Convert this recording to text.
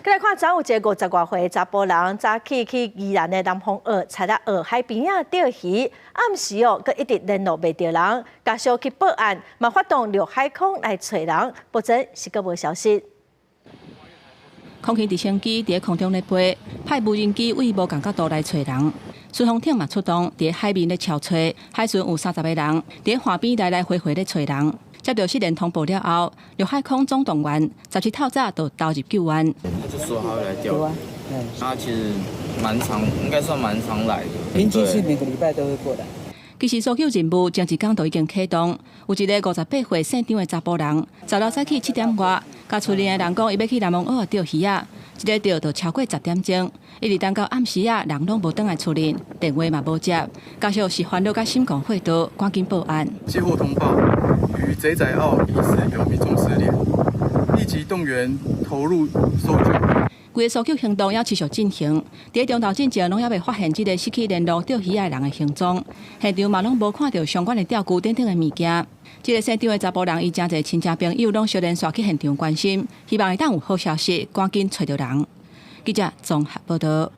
來看，昨有一個50外歲查埔人，早起去宜蘭的南風澳、柴仔澳海邊仔釣魚，暗時哦，閣一直聯絡袂著人，家屬去報案，嘛發動陸海空來揣人，目前是閣無消息。空勤直升機佇空中咧飛，派無人機對無仝角度來揣人。巡防艇嘛出動，佇海面咧搜揣，海巡有30個人，佇岸邊來來回回咧揣人。接著失聯通報了後，陸海空總動員，17透早就投入救援。他就說他會來釣魚，他其實蠻常，應該算蠻常來的。平均是每個禮拜都會過來。其實搜救任務前一工就已經啟動，有一個58歲姓張的查埔人，16早起7點外，共厝裡的人講，伊欲去南風澳釣魚仔，這个釣就超過10點鐘，一直等到暗時仔，人攏無轉來厝裡，電話嘛無接，家屬是煩惱甲心肝火燙，趕緊報案。接獲通報，於賊仔澳疑似有民眾失聯，立即動員投入搜救。規个搜救行動猶持續進行，佇中晝進前攏猶未發現這個失去聯絡釣魚仔的人的行蹤，現場嘛攏無看著相關的釣具等等的物件。這個姓張的查埔人，伊誠濟親戚朋友攏相連紲去現場關心，希望會當有好消息，趕緊揣著人。記者綜合報導。